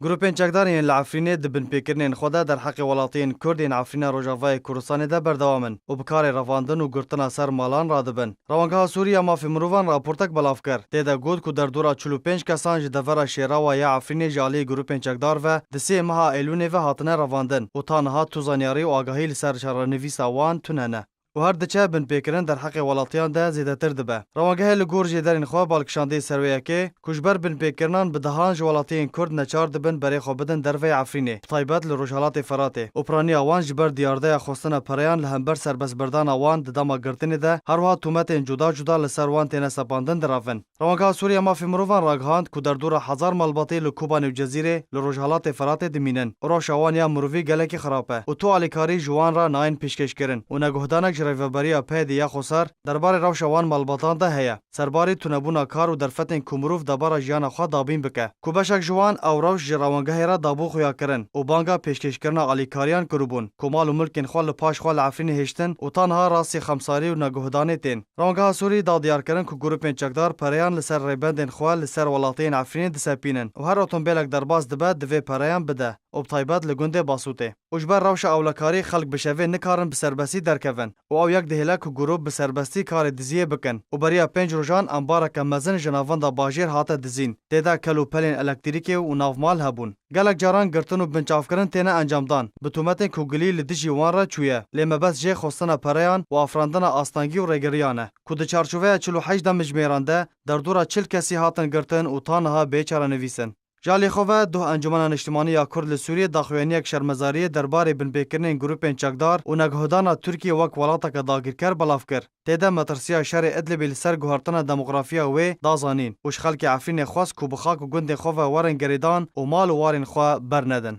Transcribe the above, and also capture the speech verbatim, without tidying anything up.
Grûpên çekdar yên li Efrînê di binpêkirinên xwe de derheqê welatiyên Kurd yên Efrîna Rojavayê Kurdistanê de berdewam in û bi karê revandin û girtina ser malan radibin. Rewangeha Sûrî ya Mafê Mirovan raportek belav kir. Tê de got ku derdora çil û pênc kesan ji devera şêrawa ya Efrînê ji aliyê grûpên çekdar ve di sê meha Êlûnê ve hatine revandin û ta niha tu zanyarî û agahî li ser çarenivîsa wan tune ne. Û her diçe binpêkirin derheqê welatiyan de zêdetir dibe. Rewangehê li gor jêderên xwe balkişandê ser wê yekê ku ji ber binpêkirinan bi dehan ji welatiyên Kurd neçar dibin berê xwe bidin derveyê Efrînê, bi taybet li Rojhelatê Feratê, û piraniya wan ji ber diyardeya xwestina pereyan li hember serbestberdana wan di dema girtinê de, her wiha tûmetên cuda cuda li ser wan têne sepandin diravin. Rewangeha Sûriya Mafê Mirovan ragihand ku derdora hezar malbatê li Kobanê û Cezîrê li Rojhelatê Feratê dimînin û rewşa wan ya mirovî gelekî xirab e û tu alîkarî ji wan re nayên pêşkêşkirin û neguhdanek ji Rêveberiya P Y D'ê ya Xweser derbarê rewşa wan malbatan de heye. Serbarî tunebûna kar û derfetên ku mirov debara jiyana xwe dabîn bike. Ku beşek ji wan ew rewş ji rewangehê re dabû xuya kirin û banga pêşkêşkirina alîkariyan kiribûn, ku mal û milkên xwe li paş xwe li Efrînê hiştin û ta niha rastî xemsarî û neguhdanê tên. Rewangeha Sûrî da diyar kirin ku grûpên çekdar pereyan li ser rêbendên xwe li ser welatiyên Efrînê disepînin û her otombêlek derbas dibe divê pereyan bide û bi taybet li gundê Basûtê. Û ji ber rewşa ewlekarî xelk bi şevê nikarin bi serbestî derkevin û ew yek dihêle ku grûp bi serbestî karê diziyê bikin û beriya pênc rojan embareke mezin ji navenda bajêr hate dizîn, tê de kel û pelên elektrîkê û navmal hebûn. Gelek caran girtin û binçavkirin têne encamdan, bi tûmetên ku gilî li dijî wan re çûye, lê mebest jê xwestina pereyan û afirandina astengî û rêgiriyan e, ku di çarçoveya çil û heşt demjimêran de derdora çil kesî hatin girtin û ta niha bê çarenivîs in. Ji alî xwe ve, Duh Encûmena Niştimanî ya Kurd li Sûriyê daxuyaniyek şermezariyê derbarê binpêkirinên grûpên çekdar û neguhdana Tirkiyê wek welateke dagîrker belav kir. Tê de metirsiya şerê Idlibê li ser guhertina demografiya wê da zanîn û ji xelkê Efrînê xwest ku bi xak û gundên xwe ve werin girêdan û mal û warên xwe bernedin.